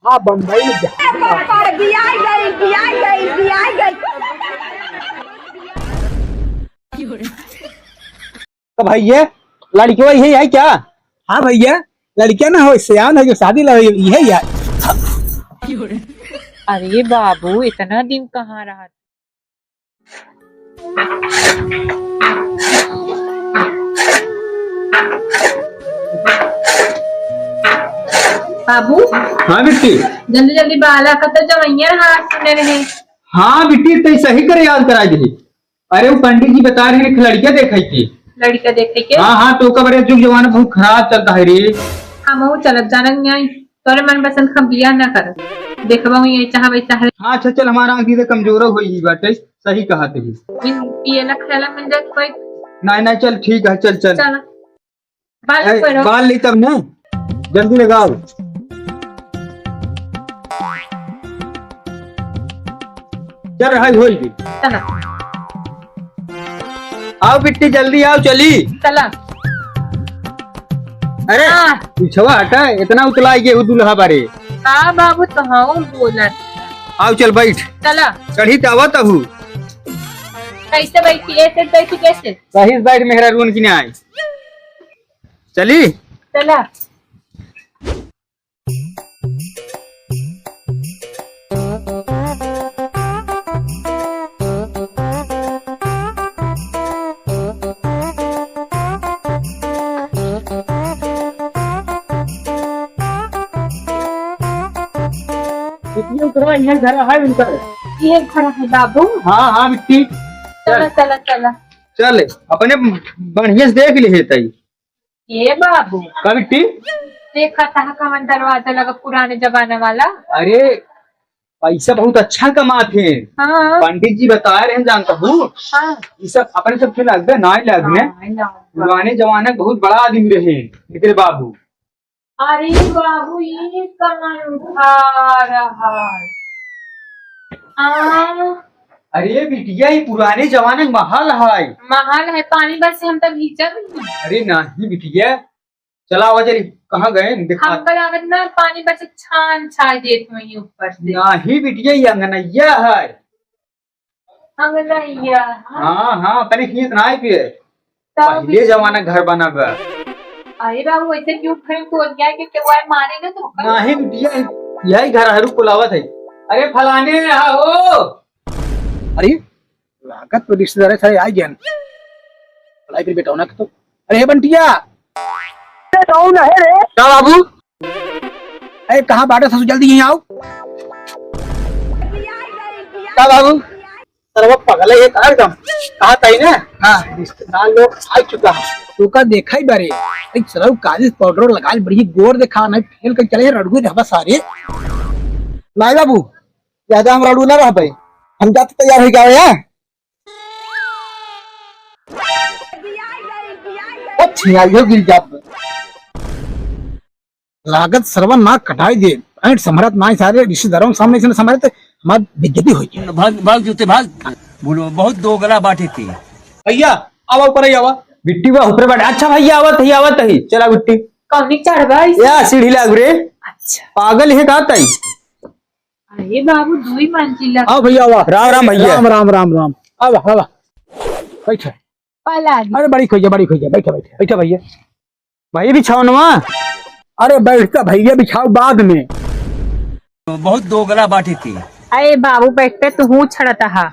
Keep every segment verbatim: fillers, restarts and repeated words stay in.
हाँ, बम्बई में जा। ए बाबा, बियाह गई, बियाह गई, बियाह गई। तो भैया, लड़किया यही है क्या? हाँ भैया, लड़किया ना हो, सियान है जो शादी ला यही है यार। अरे बाबू, इतना दिन कहाँ रहा? बाबू, हाँ बिट्टी। जल्दी जल्दी बाला का तो जवैया रहा सुने रहे। हाँ बिट्टी, तै सही करे याद करा दी। अरे वो पंडित जी बता रहे हैं, एक लड़का देखे के। लड़का देखे के? हाँ, हाँ, तो ओकर बरे जुग जमाना बहुत खराब चलता है रे। हम वो चलत जानत नहीं, तोरे मन पसंद हम बियाह ना कर। देखबा हुई ऐसा है, वैसा है। हाँ, अच्छा, चल, हमारा आँख दीदे कमजोरो होई बाटे, सही कहा थे। इन पिए ना खेला मिल जाए कोई। नहीं, नहीं, चल, ठीक है, चल, चल। चल। बाल ए, ऊपर हो। बाल ली तब ना, जल्दी लगाओ। चल, हाय होई गई। चला। आओ बिट्टी, जल्दी आओ, चली। चला। अरे, हाँ। पिछवा हटा, इतना उतला गए हो दुल्हा बारे। हाँ बाबू, तो हाँ बोला। आओ, चल बैठ। चला। चढ़ी तो आवत हूँ। कैसे बैठी? ऐसे बैठी कैसे? सही से बैठ, मेहरा रून की ना आए। चली। चला। कितनी उतरा, ये घर है उनका? ये घर है बाबू। हाँ, हाँ, बिट्टी। चला, चल। चला, चला। चल, अपने बढ़िया से देख लिहे तई। ए बाबू। का बिट्टी? देखा था कवन दरवाजा लगा पुराने जमाने वाला। अरे, पैसा बहुत अच्छा कमात है। हाँ। पंडित जी बताए रहे, जानता हूँ। हाँ। ये सब अपने सब के लगबे, ना लगने। हाँ, ना। पुराने जमाने के बहुत बड़ा आदमी रहे, एकरे बाबू। अरे बाबू, ये कौन उठा रहा है? हाँ। अरे बिटिया, ये पुराने जमाने के महल है। महल है, पानी बरसे हम तब भीजब। अरे नहीं बिटिया, चला आवा जरी, कहाँ गए? दिखा। हमका लागत ना पानी बरसे छान छा देत वहीं ऊपर से। नहीं बिटिया, ये अंगनैया है। अंगनैया, हाँ। हाँ, हाँ, तनी खींच ना आई पिए। तब पहले जमाना घर बना बा। अरे बाबू, ऐसे क्यों खड़े तू? अन्याय के केहू आए मारे ना तो? नहीं बिटिया, यही घर हरू कुलावत है। अरे फलाने यहाँ हो। अरे, लागत तो रिश्तेदार है, सारे आ गए। भलाई फिर बेटा होना तो। अरे हे बंटिया। अरे कौन है रे? का बाबू? अरे कहाँ बाटे ससुर, जल्दी यहीं आओ। का बाबू? सरवा पगल है ये का एकदम। कहा ताई ना? हाँ। रिश्तेदार लोग आ चुका है। तू का देखा ही बारे। एक सरव काली पाउडर लगा ले, बड़ी गोर देखा नहीं, फेल कर चले रड़ुए रहबा सारे। लाई बाबू, ज्यादा हम रड़ू ना रहबे। हम जाते तैयार हो गया है। ओ छिनारियो गिर जात बा। लागत सरवा नाक कटाई दे। ऐंठ संभरत नाई सारे रिश्तेदारों के सामने इसने संभरत हमार बेइज्जती होई। भाग, भाग जूते भाग। बोलो, बहुत दोगला बाटे ते। भैया, आवा ऊपर ही आवा। बिट्टी बा ऊपर बैठ। अच्छा भैया, आवत ही, आवत ही। चला बिट्टी। कौनी चढ़बा इस? या सीढ़ी लाग रे। अच्छा। पागल है का ताई? अरे बाबू, दुई मंजिला। आओ भैया, वाह। राम राम भैया। राम, राम, राम, राम। आवा, आवा। बैठा। पलागी। अरे बड़ी खोइया, बड़ी खोइया, बैठा, बैठा, बैठा भैया। भाई बिछावनवा। अरे बैठता भैया, बिछाव बाद में। बहुत दोगला बाटे ते। अरे बाबू, बैठते तू हूँ छड़ता हा।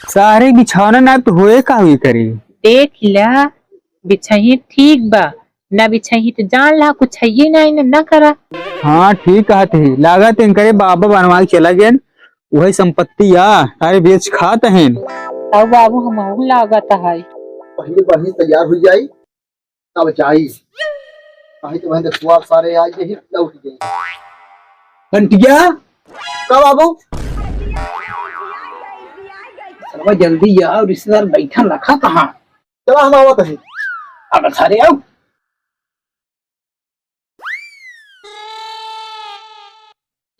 सारे बिछौना ना तो होए का हुई करे। देख ला, बिछाइए ठीक बा, ना बिछाइए तो जान ला कुछ है ही नहीं, ना, ना करा। हाँ, ठीक कहत है। लागत इनकरे बाबा बनवा के चला गए, वही संपत्ति या सारे बेच खात हैं। तब बाबू हम लागत है। पहले बढ़िया तैयार हो जाई, तब जाई। काहे के बहन के सुआ सारे आज यही लौट गए। बंटिया, का बाबू? सरवा जल्दी आओ, रिश्तेदार बैठा रखा कहाँ? चला हम आवत है। अब सारे आओ।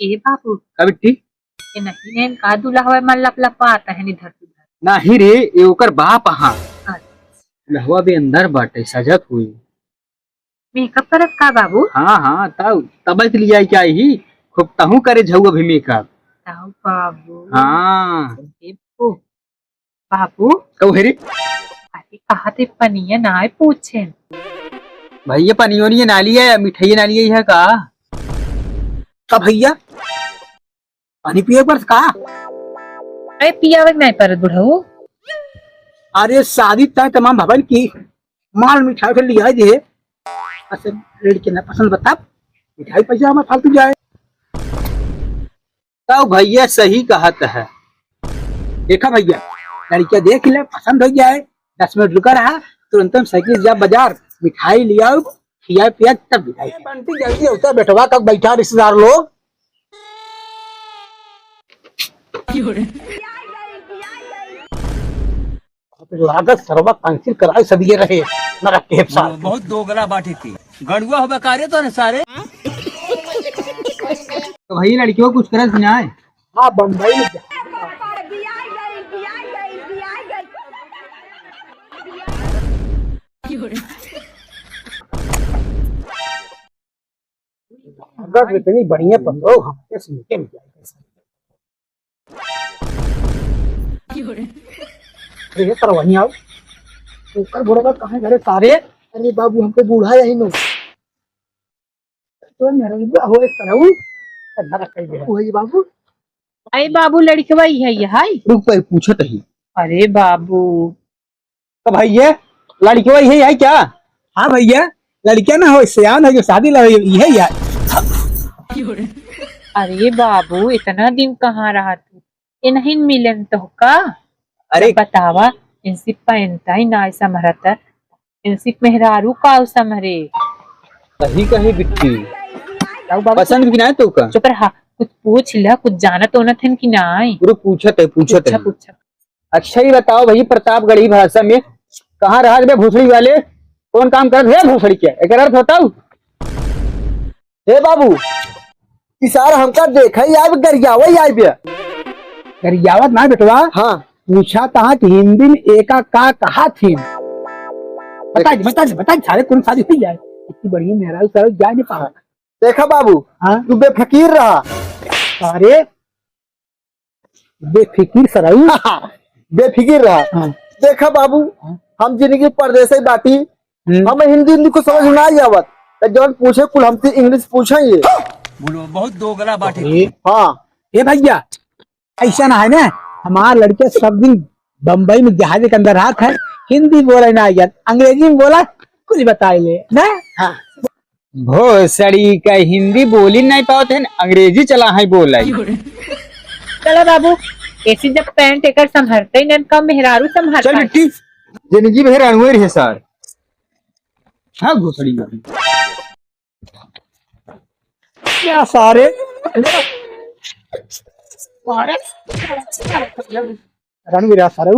ए बाबू। का बिट्टी? ये नहीं, नहीं, का दुल्हवा मन लपलपात है इधर उधर। नाही रे, ये ओकर बाप हा। अच्छा। दुल्हवा भी अंदर बाटे, सजत हुई। मेकअप करत का बाबू? हाँ, हाँ, तब, तब से लिया क्या ही? खूब तहूँ करे झउआ भी makeup। ताऊ बाबू। हाँ। ए, ओ, बाबू। कहू हे रे? अरे, कहा थे पनिया ना आए पूछे। भइया, पनियो नहीं नाली है, मिठाई नाली है का? का भइया? पानी पिए एक बार का? अरे, पियावे के नहीं परत बुढ़ऊ। अरे, शादी तय तमाम भवन की माल मिठाई उठाई लिया दे। अच्छा, लड़के ना पसंद बता, मिठाई पैसा हमार फालतू जाए। तब भइया सही कहत है। देखा भइया, लड़किया देख ले, पसंद हो जाए, दस मिनट रुका रहा, तुरंत हम साइकिल जा बाजार, मिठाई ले आओ, खिया पिया तब बिदाई। ए बंटी, जल्दी होता, बेटवा कब बैठा रिश्तेदार लोग। लागत सरवा cancel कराए सब ये रहे, नरक के साथ। बहुत दोगला बाटे थी। गड़ुआ होबे का रे तोने सारे? तो भाई, लड़कियों को कुछ करत ना है। हाँ, बम्बई में जा। अगर इतनी बढ़िया पतोह हमके सुन के मिल जाए। अरे, ये तरह वहीं आओ। ऊपर बूढ़ा कहाँ घरे सारे? अरे बाबू, हमको बूढ़ा यही नो। तो मेरा भी हो एक तरह उ, अंधारा कर दे। वही बाबू। अरे बाबू, लड़कवा ही है, ये है। रुक, पहले पूछत ही। अरे बाबू। तो भाई, ये लड़कवा ही है क्या? हाँ भइया, लड़किया ना हो, सियान है, जो शादी ला, ये है यार। अरे बाबू, इतना दिन कहाँ रहा तू? ये नहीं मिलन तो का? अरे। बतावा, इनसे पहनता ही ना ऐसा मरता, इनसे मेहरारू का संभरे। सही कही बिट्टी। ताऊ बाबू, पसंद भी ना है तो का? चुप रहा, कुछ पूछ ला, कुछ जानत ओनत हन कि नाई? गुरु पूछत है, पूछत पूछा, है। पूछा। अच्छा ही बताओ भाई, प्रतापगढ़ी भाषा में कहाँ रहा बे भोसड़ी वाले, कौन काम करत है भोसड़ी के, एकर अर्थ बताओ। हे बाबू, ई सार हमका देखा ही आइब, गरियावा ही आइब। गरियावत ना बेटवा। हाँ। पूछा तहाँ कि हिंदी में एका का कहा थी? बता दे, बता दे, बता दे, सारे कौन शादी हुई जाए? इतनी बढ़िया मेहरारू सारे जाए नहीं पावा। देखा बाबू, हाँ? तू बेफिकीर रहा। अरे, बेफिकीर सरऊ। बेफिकीर रहा। हाँ। देखा बाबू, हाँ। हम जिंदगी परदेसे बाटी, हम्म। हमें हिंदी, हिंदी कुछ समझ ना आवत। तो जौन पूछे कुल हमसे English पूछे ये। बोलो, बहुत दोगला बाटे। अरे। हाँ। ए भइया, ऐसा ना है ना, हमार लड़के सब दिन बम्बई में जहाज के अंदर रहत है, हिंदी बोले ना यार, अंग्रेजी में बोला, कुछ बताई ले ना। हाँ। भोसड़ी का हिंदी बोली नहीं पावत है, अंग्रेजी चला है बोला। चला बाबू, ऐसी जब पैंट एकर संभरते ही नहीं, कम मेहरारू संभरता चल है। बिट्टी, जिंदगी भर अणुए रहे सार। हाँ, भोसड़ी का। क्या सारे? सारे? रणवीर सारे।